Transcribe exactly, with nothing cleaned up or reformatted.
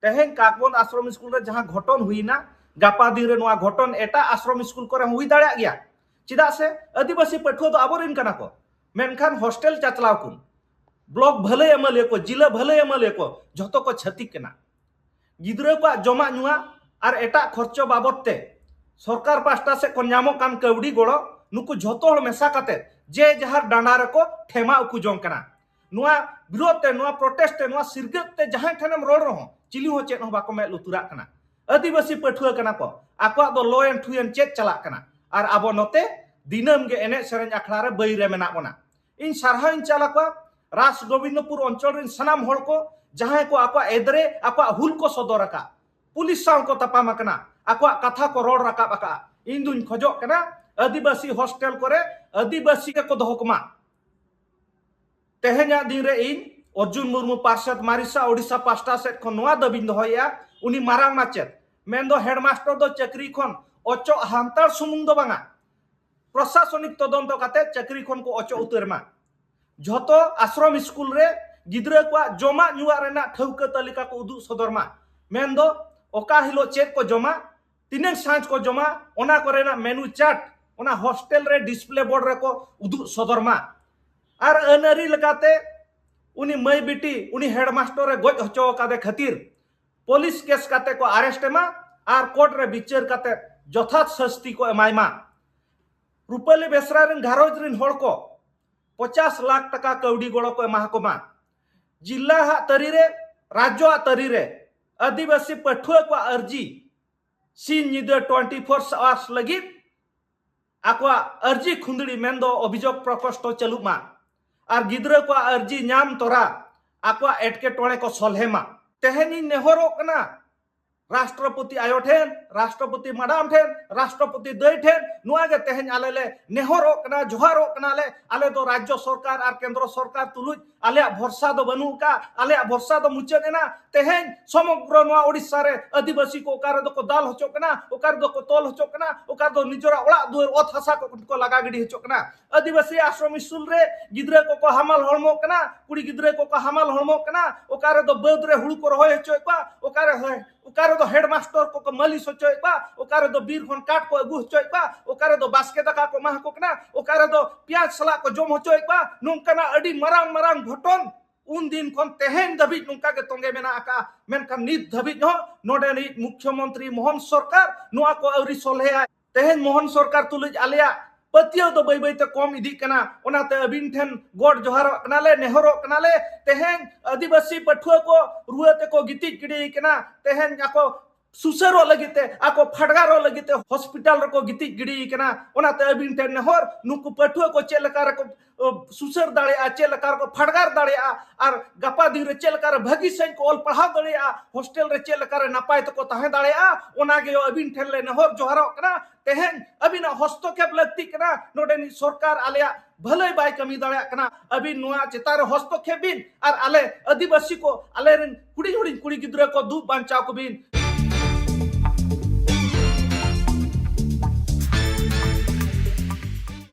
ᱛᱮᱦᱮᱧ ᱠᱟᱠᱵᱚᱱ ᱟᱥᱨᱚᱢ ᱥᱠᱩᱞ ᱨᱮ ᱡᱟᱦᱟᱸ ᱜᱷᱚᱴᱚᱱ ᱦᱩᱭᱱᱟ, ᱜᱟᱯᱟ ᱫᱤᱱ ᱨᱮ ᱱᱚᱣᱟ ᱜᱷᱚᱴᱚᱱ ᱮᱴᱟᱜ ᱟᱥᱨᱚᱢ ᱥᱠᱩᱞ ᱠᱚᱨᱮ ᱦᱚᱸ ᱦᱩᱭ ᱫᱟᱲᱮᱭᱟᱜ ᱜᱮᱭᱟ᱾ ᱪᱮᱫᱟᱜ ᱥᱮ ᱟᱹᱫᱤᱵᱟᱹᱥᱤ ᱯᱟᱹᱴᱷᱩᱣᱟᱹ ᱫᱚ ᱟᱵᱚᱨᱮᱱ ᱠᱟᱱᱟ ᱠᱚ, ᱢᱮᱱᱠᱷᱟᱱ ᱦᱳᱥᱴᱮᱞ ᱪᱟᱪᱞᱟᱣ ᱠᱚ, ᱵᱞᱚᱠ ᱵᱷᱟᱹᱞᱟᱹᱭ ᱮᱢᱟᱞᱤᱭᱟᱹ ᱠᱚ, ᱡᱤᱞᱟᱹ ᱵᱷᱟᱹᱞᱟᱹᱭ ᱮᱢᱟᱞᱤᱭᱟᱹ ᱠᱚ, ᱡᱷᱚᱛᱚ ᱠᱚ ᱪᱷᱟᱹᱛᱤᱠ ᱠᱟᱱᱟ᱾ ᱜᱤᱫᱽᱨᱟᱹ ᱠᱚᱣᱟᱜ ᱡᱚᱢᱟᱜ ᱧᱩᱣᱟᱜ ᱟᱨ ᱮᱴᱟᱜ ᱠᱷᱚᱨᱪᱚ ᱵᱟᱵᱚᱫ ᱛᱮ ᱥᱚᱨᱠᱟᱨ ᱯᱟᱥᱴᱟ ᱥᱮᱫ ᱠᱷᱚᱱ ᱧᱟᱢᱚᱜ ᱠᱟᱱ ᱠᱟᱹᱣᱰᱤ ᱜᱚᱲᱚ, ᱱᱩᱠᱩ ᱡᱷᱚᱛᱚ ᱦᱚᱲ ᱢᱮᱥᱟ ᱠᱟᱛᱮ ᱡᱮ ᱡᱟᱦᱟᱨ ᱰᱟᱸᱰᱟ ᱨᱮᱠᱚ ᱴᱷᱮᱢᱟ ᱩᱠᱩ ᱡᱚᱝ ᱠᱟᱱᱟ᱾ ᱱᱚᱣᱟ ᱵᱤᱨᱳᱫᱷ ᱛᱮ, ᱱᱚᱣᱟ ᱯᱨᱚᱴᱮᱥᱴ ᱛᱮ, ᱱᱚᱣᱟ ᱥᱤᱨᱜᱟᱹᱫ ᱛᱮ ᱡᱟᱦᱟᱸᱭ ᱴᱷᱮᱱᱮᱢ ᱨᱚᱲ ᱨᱮᱦᱚᱸ ᱪᱤᱞᱤ ᱦᱚᱸ ᱪᱮᱫ ᱦᱚᱸ ᱵᱟᱠᱚ ᱢᱮᱫ ᱞᱩᱛᱩᱨᱟᱜ ᱠᱟᱱᱟ᱾ ᱟᱹᱫᱤᱵᱟᱹᱥᱤ ᱯᱟᱹᱴᱷᱩᱣᱟᱹ ᱠᱟᱱᱟ ᱠᱚ, ᱟᱠᱚᱣᱟᱜ ᱫᱚ ᱞᱚ ᱮᱱ ᱴᱷᱩᱭᱮᱱ ᱪᱮᱫ ᱪᱟᱞᱟᱜ ᱠᱟᱱᱟ? ᱟᱨ ᱟᱵᱚ ᱱᱚᱛᱮ ᱫᱤᱱᱟᱹᱢ ᱜᱮ ᱮᱱᱮᱡ ᱥᱮᱨᱮᱧ ᱟᱠᱷᱲᱟ ᱨᱮ ᱵᱟᱹᱭ ᱨᱮ ᱢᱮᱱᱟᱜ ᱵᱚᱱᱟ᱾ ᱤᱧ ᱥᱟᱨᱦᱟᱣ ᱤᱧ ᱪᱟᱞ ᱟᱠᱚᱣᱟ ᱨᱟᱥ ᱜᱳᱵᱤᱱᱫᱚᱯᱩᱨ ᱚᱧᱪᱚᱞ ᱨᱮᱱ ᱥᱟᱱᱟᱢ ᱦᱚᱲ ᱠᱚ, ᱡᱟᱦᱟᱸᱭ ᱠᱚ ᱟᱠᱚᱣᱟᱜ ᱮᱫᱨᱮ, ᱟᱠᱚᱣᱟᱜ ᱦᱩᱞ ᱠᱚ ᱥᱚᱫᱚᱨ ᱟᱠᱟᱫ, ᱯᱩᱞᱤᱥ ᱥᱟᱶ ᱠᱚ ᱛᱟᱯᱟᱢ ᱟᱠᱟᱱᱟ, ᱟᱠᱚᱣᱟᱜ ᱠᱟᱛᱷᱟ ᱠᱚ ᱨᱚᱲ ᱨᱟᱠᱟᱵ ᱟᱠᱟᱫᱼᱟ᱾ ᱤᱧ ᱫᱩᱧ ᱠᱷᱚᱡᱚᱜ ᱠᱟᱱᱟ ᱟᱹᱫᱤᱵᱟᱹᱥᱤ ᱦᱳᱥᱴᱮᱞ ᱠᱚᱨᱮ ᱟᱹᱫᱤᱵᱟᱹᱥᱤ ᱜᱮᱠᱚ ᱫᱚᱦᱚ ᱠᱚᱢᱟ᱾ ᱛᱮᱦᱮᱧᱟᱜ ᱫᱤᱱ ᱨᱮ ᱤᱧ ᱚᱨᱡᱩᱱ ᱢᱩᱨᱢᱩ ᱯᱟᱨᱥᱮᱛ ᱢᱟᱨᱤᱥᱟ ᱳᱰᱤᱥᱟ ᱯᱟᱥᱴᱟ ᱥᱮᱫ ᱠᱷᱚᱱ ᱱᱚᱣᱟ ᱫᱟᱹᱵᱤᱧ ᱫᱚᱦᱚᱭᱮᱫᱼᱟ, ᱩᱱᱤ ᱢᱟᱨᱟᱝ ᱢᱟᱪᱮᱛ ᱢᱮᱱᱫᱚ ᱦᱮᱰᱢᱟᱥᱴᱚᱨ ᱫᱚ ᱪᱟᱹᱠᱨᱤ ᱠᱷᱚᱱ ᱚᱪᱚᱜ ᱦᱟᱱᱛᱟᱲ ᱥᱩᱢᱩᱝ ᱫᱚ ᱵᱟᱝᱟ, ᱯᱨᱚᱥᱟᱥᱚᱱᱤᱠ ᱛᱚᱫᱚᱱᱛᱚ ᱠᱟᱛᱮ ᱪᱟᱹᱠᱨᱤ ᱠᱷᱚᱱ ᱠᱚ ᱚᱪᱚᱜ ᱩᱛᱟᱹᱨ ᱢᱟ᱾ ᱡᱷᱚᱛᱚ ᱟᱥᱨᱚᱢ ᱥᱠᱩᱞ ᱨᱮ ᱜᱤᱫᱽᱨᱟᱹ ᱠᱚᱣᱟᱜ ᱡᱚᱢᱟᱜ ᱧᱩᱣᱟᱜ ᱨᱮᱱᱟᱜ ᱴᱷᱟᱹᱣᱠᱟᱹ ᱛᱟᱹᱞᱤᱠᱟ ᱠᱚ ᱩᱫᱩᱜ ᱥᱚᱫᱚᱨ ᱢᱟ, ᱢᱮᱱᱫᱚ ᱚᱠᱟ ᱦᱤᱞᱳᱜ ᱪᱮᱫ ᱠᱚ ᱡᱚᱢᱟ, ᱛᱤᱱᱟᱹᱜ ᱥᱟᱸᱡ ᱠᱚ ᱡᱚᱢᱟ, ᱚᱱᱟ ᱠᱚᱨᱮᱱᱟᱜ ᱢᱮᱱᱩ ᱪᱟᱨᱴ ᱚᱱᱟ ᱦᱳᱥᱴᱮᱞ ᱨᱮ ᱰᱤᱥᱯᱞᱮ ᱵᱳᱨᱰ ᱨᱮᱠᱚ ᱩᱫᱩᱜ ᱥᱚᱫᱚᱨ ᱢᱟ᱾ ᱟᱨ ᱟᱹᱱ ᱟᱹᱨᱤ ᱞᱮᱠᱟᱛᱮ ᱩᱱᱤ ᱢᱟᱹᱭ ᱵᱤᱴᱤ ᱩᱱᱤ ᱦᱮᱰᱢᱟᱥᱴᱚᱨ ᱮ ᱜᱚᱡ ᱦᱚᱪᱚ ᱟᱠᱟᱫᱮ ᱠᱷᱟᱹᱛᱤᱨ ᱯᱩᱞᱤᱥ ᱠᱮᱥ ᱠᱟᱛᱮ ᱠᱚ ᱟᱨᱮᱥᱴ ᱮᱢᱟ ᱟᱨ ᱠᱳᱨᱴ ᱨᱮ ᱵᱤᱪᱟᱹᱨ ᱠᱟᱛᱮ ᱡᱚᱛᱷᱟᱛ ᱥᱟᱹᱥᱛᱤ ᱠᱚ ᱮᱢᱟᱭ ᱢᱟ᱾ ᱨᱩᱯᱟᱹᱞᱤ ᱵᱮᱥᱨᱟ ᱨᱮᱱ ᱜᱷᱟᱨᱚᱸᱡᱽ ᱨᱮᱱ ᱦᱚᱲ ᱠᱚ ᱯᱚᱪᱟᱥ ᱞᱟᱠᱷ ᱴᱟᱠᱟ ᱠᱟᱹᱣᱰᱤ ᱜᱚᱲᱚ ᱠᱚ ᱮᱢᱟ ᱠᱚ ᱢᱟ᱾ ᱡᱤᱞᱟ ᱦᱟᱜ ᱛᱟᱹᱨᱤ ᱨᱮ, ᱨᱟᱡᱽᱡᱚ ᱟᱜ ᱛᱟᱹᱨᱤ ᱨᱮ ᱟᱹᱫᱤᱵᱟᱹᱥᱤ ᱯᱟᱹᱴᱷᱩᱣᱟᱹ ᱠᱚᱣᱟᱜ ᱟᱹᱨᱡᱤ ᱥᱤᱧ ᱧᱤᱫᱟᱹ ᱴᱩᱭᱮᱱᱴᱤ ᱯᱷᱳᱨ ᱟᱣᱟᱨᱥ ᱞᱟᱹᱜᱤᱫ ᱟᱠᱚᱣᱟᱜ ᱟᱹᱨᱡᱤ ᱠᱷᱩᱸᱫᱽᱲᱤ ᱢᱮᱱᱫᱚ ᱚᱵᱷᱤᱡᱳᱜᱽ ᱯᱨᱚᱠᱳᱥᱴᱷᱚ ᱪᱟᱹᱞᱩᱜ ᱢᱟ ᱟᱨ ᱜᱤᱫᱽᱨᱟᱹ ᱠᱚᱣᱟᱜ ᱟᱹᱨᱡᱤ ᱧᱟᱢ ᱛᱚᱨᱟ ᱟᱠᱚᱣᱟᱜ ᱮᱴᱠᱮᱴᱚᱬᱮ ᱠᱚ ᱥᱚᱞᱦᱮ ᱢᱟ᱾ ᱛᱮᱦᱮᱧ ᱤᱧ ᱱᱮᱦᱚᱨᱚᱜ ᱠᱟᱱᱟ ᱨᱟᱥᱴᱨᱚᱯᱚᱛᱤ ᱟᱭᱳ ᱴᱷᱮᱱ, ᱨᱟᱥᱴᱨᱚᱯᱚᱛᱤ ᱢᱟᱰᱟᱢ ᱴᱷᱮᱱ, ᱨᱟᱥᱴᱨᱚᱯᱚᱛᱤ ᱫᱟᱹᱭ ᱴᱷᱮᱱ ᱱᱚᱣᱟ ᱜᱮ ᱛᱮᱦᱮᱧ ᱟᱞᱮ ᱞᱮ ᱱᱮᱦᱚᱨᱚᱜ ᱠᱟᱱᱟ, ᱡᱚᱦᱟᱨᱚᱜ ᱠᱟᱱᱟᱞᱮ᱾ ᱟᱞᱮ ᱫᱚ ᱨᱟᱡᱽᱡᱚ ᱥᱚᱨᱠᱟᱨ ᱟᱨ ᱠᱮᱱᱫᱨᱚ ᱥᱚᱨᱠᱟᱨ ᱛᱩᱞᱩᱡ ᱟᱞᱮᱭᱟᱜ ᱵᱷᱚᱨᱥᱟ ᱫᱚ ᱵᱟᱹᱱᱩᱜ ᱟᱠᱟᱫ, ᱟᱞᱮᱭᱟᱜ ᱵᱷᱚᱨᱥᱟ ᱫᱚ ᱢᱩᱪᱟᱹᱫ ᱮᱱᱟ᱾ ᱛᱮᱦᱮᱧ ᱥᱚᱢᱚᱜᱨᱚ ᱱᱚᱣᱟ ᱳᱰᱤᱥᱟ ᱨᱮ ᱟᱹᱫᱤᱵᱟᱹᱥᱤ ᱠᱚ ᱚᱠᱟ ᱨᱮᱫᱚ ᱠᱚ ᱫᱟᱞ ᱦᱚᱪᱚᱜ ᱠᱟᱱᱟ, ᱚᱠᱟ ᱨᱮᱫᱚ ᱠᱚ ᱛᱚᱞ ᱦᱚᱪᱚᱜ ᱠᱟᱱᱟ, ᱚᱠᱟ ᱨᱮᱫᱚ ᱱᱤᱡᱮᱨᱟᱜ ᱚᱲᱟᱜ ᱫᱩᱣᱟᱹᱨ ᱚᱛ ᱦᱟᱥᱟ ᱠᱚ, ᱠᱚ ᱞᱟᱜᱟ ᱜᱤᱰᱤ ᱦᱚᱪᱚᱜ ᱠᱟᱱᱟ᱾ ᱟᱹᱫᱤᱵᱟᱹᱥᱤ ᱟᱥᱨᱚᱢ ᱥᱠᱩᱞ ᱨᱮ ᱜᱤᱫᱽᱨᱟᱹ ᱠᱚᱠᱚ ᱦᱟᱢᱟᱞ ᱦᱚᱲᱢᱚᱜ ᱠᱟᱱᱟ, ᱠᱩᱲᱤ ᱜᱤᱫᱽᱨᱟᱹ ᱠᱚᱠᱚ ᱦᱟᱢᱟᱞ ᱦᱚᱲᱢᱚᱜ ᱠᱟᱱᱟ, ᱚᱠᱟ ᱨᱮᱫᱚ ᱵᱟᱹᱫᱽ ᱨᱮ ᱦᱩᱲᱩ ᱠᱚ ᱨᱚᱦᱚᱭ ᱦᱚᱪᱚᱭᱮᱫ ᱠᱚᱣᱟ, ᱚᱠᱟ ᱨᱮ ᱚᱠᱟ ᱨᱮᱫᱚ ᱦᱮᱰᱢᱟᱥᱴᱚᱨ ᱠᱚᱠᱚ ᱢᱟᱹᱞᱤᱥ ᱦᱚᱪᱚᱭᱮᱫ ᱠᱚᱣᱟ, ᱚᱠᱟ ᱨᱮᱫᱚ ᱵᱤᱨ ᱠᱷᱚᱱ ᱠᱟᱴ ᱠᱚ ᱟᱹᱜᱩ ᱦᱚᱪᱚᱭᱮᱫ ᱠᱚᱣᱟ, ᱚᱠᱟ ᱨᱮᱫᱚ ᱵᱟᱥᱠᱮ ᱫᱟᱠᱟ ᱠᱚ ᱮᱢᱟ ᱠᱚ ᱠᱟᱱᱟ, ᱚᱠᱟ ᱨᱮᱫᱚ ᱯᱮᱸᱭᱟᱡᱽ ᱥᱟᱞᱟᱜ ᱠᱚ ᱡᱚᱢ ᱦᱚᱪᱚᱭᱮᱫ ᱠᱚᱣᱟ᱾ ᱱᱚᱝᱠᱟᱱᱟᱜ ᱟᱹᱰᱤ ᱢᱟᱨᱟᱝ ᱢᱟᱨᱟᱝ ᱜᱷᱚᱴᱚᱱ ᱩᱱ ᱫᱤᱱ ᱠᱷᱚᱱ ᱛᱮᱦᱮᱧ ᱫᱷᱟᱹᱵᱤᱡ ᱱᱚᱝᱠᱟ ᱜᱮ ᱛᱚᱸᱜᱮ ᱢᱮᱱᱟᱜ ᱟᱠᱟᱫᱼᱟ᱾ ᱢᱮᱱᱠᱷᱟᱱ ᱱᱤᱛ ᱫᱷᱟᱹᱵᱤᱡ ᱦᱚᱸ ᱱᱚᱰᱮᱱᱤᱡ ᱢᱩᱠᱷᱭᱚᱢᱚᱱᱛᱨᱤ ᱢᱳᱦᱚᱱ ᱥᱚᱨᱠᱟᱨ ᱱᱚᱣᱟ ᱠᱚ ᱟᱹᱣᱨᱤ ᱥᱚᱞᱦᱮᱭᱟ᱾ ᱛᱮᱦᱮᱧ ᱢᱳᱦᱚᱱ ᱥᱚᱨᱠᱟᱨ ᱛᱩᱞᱩᱡ ᱟᱞᱮᱭᱟᱜ ᱯᱟᱹᱛᱭᱟᱹᱣ ᱫᱚ ᱵᱟᱹᱭ ᱵᱟᱹᱭᱛᱮ ᱠᱚᱢ ᱤᱫᱤᱜ ᱠᱟᱱᱟ᱾ ᱚᱱᱟᱛᱮ ᱟᱹᱵᱤᱱ ᱴᱷᱮᱱ ᱜᱚᱰ ᱡᱚᱦᱟᱨᱚᱜ ᱠᱟᱱᱟᱞᱮ, ᱱᱮᱦᱚᱨᱚᱜ ᱠᱟᱱᱟᱞᱮ, ᱛᱮᱦᱮᱧ ᱟᱹᱫᱤᱵᱟᱹᱥᱤ ᱯᱟᱹᱴᱷᱩᱣᱟᱹ ᱠᱚ ᱨᱩᱣᱟᱹ ᱛᱮᱠᱚ ᱜᱤᱛᱤᱡ ᱜᱤᱰᱤ ᱠᱟᱱᱟ, ᱛᱮᱦᱮᱧ ᱟᱠᱚ ᱥᱩᱥᱟᱹᱨᱚᱜ ᱞᱟᱹᱜᱤᱫ ᱛᱮ, ᱟᱠᱚ ᱯᱷᱟᱰᱜᱟᱨᱚᱜ ᱞᱟᱹᱜᱤᱫ ᱛᱮ ᱦᱚᱥᱯᱤᱴᱟᱞ ᱨᱮᱠᱚ ᱜᱤᱛᱤᱡ ᱜᱤᱰᱤ ᱠᱟᱱᱟ᱾ ᱚᱱᱟᱛᱮ ᱟᱹᱵᱤᱱ ᱴᱷᱮᱱ ᱱᱮᱦᱚᱨ, ᱱᱩᱠᱩ ᱯᱟᱹᱴᱷᱩᱣᱟᱹ ᱠᱚ ᱪᱮᱫ ᱞᱮᱠᱟ ᱨᱮᱠᱚ ᱥᱩᱥᱟᱹᱨ ᱫᱟᱲᱮᱭᱟᱜᱼᱟ, ᱪᱮᱫ ᱞᱮᱠᱟ ᱨᱮᱠᱚ ᱯᱷᱟᱰᱜᱟᱨ ᱫᱟᱲᱮᱭᱟᱜᱼᱟ ᱟᱨ ᱜᱟᱯᱟ ᱫᱤᱱ ᱨᱮ ᱪᱮᱫ ᱞᱮᱠᱟ ᱨᱮ ᱵᱷᱟᱹᱜᱤ ᱥᱟᱺᱦᱤᱡ ᱠᱚ ᱚᱞ ᱯᱟᱲᱦᱟᱣ ᱫᱟᱲᱮᱭᱟᱜᱼᱟ, ᱦᱳᱥᱴᱮᱞ ᱨᱮ ᱪᱮᱫ ᱞᱮᱠᱟ ᱨᱮ ᱱᱟᱯᱟᱭ ᱛᱮᱠᱚ ᱛᱟᱦᱮᱸ ᱫᱟᱲᱮᱭᱟᱜᱼᱟ, ᱚᱱᱟ ᱜᱮ ᱟᱹᱵᱤᱱ ᱴᱷᱮᱱ ᱞᱮ ᱱᱮᱦᱚᱨ ᱡᱚᱦᱟᱨᱚᱜ ᱠᱟᱱᱟ᱾ ᱛᱮᱦᱮᱧ ᱟᱹᱵᱤᱱᱟᱜ ᱦᱚᱥᱛᱚᱠᱷᱮᱯ ᱞᱟᱹᱠᱛᱤᱜ ᱠᱟᱱᱟ᱾ ᱱᱚᱰᱮᱱᱤᱡ ᱥᱚᱨᱠᱟᱨ ᱟᱞᱮᱭᱟᱜ ᱵᱷᱟᱹᱞᱟᱹᱭ ᱵᱟᱭ ᱠᱟᱹᱢᱤ ᱫᱟᱲᱮᱭᱟᱜ ᱠᱟᱱᱟ᱾ ᱟᱹᱵᱤᱱ ᱱᱚᱣᱟ ᱪᱮᱛᱟᱱ ᱨᱮ ᱦᱚᱥᱛᱚᱠᱷᱮᱯ ᱵᱤᱱ ᱟᱨ ᱟᱞᱮ ᱟᱹᱫᱤᱵᱟᱹᱥᱤ ᱠᱚ, ᱟᱞᱮᱨᱮᱱ ᱦᱩᱰᱤᱧ ᱦᱩᱰᱤᱧ ᱠᱩᱲᱤ ᱜᱤᱫᱽᱨᱟᱹ ᱠᱚ ᱫᱩᱜ ᱵᱟᱧᱪᱟᱣ ᱠᱚᱵᱤᱱ᱾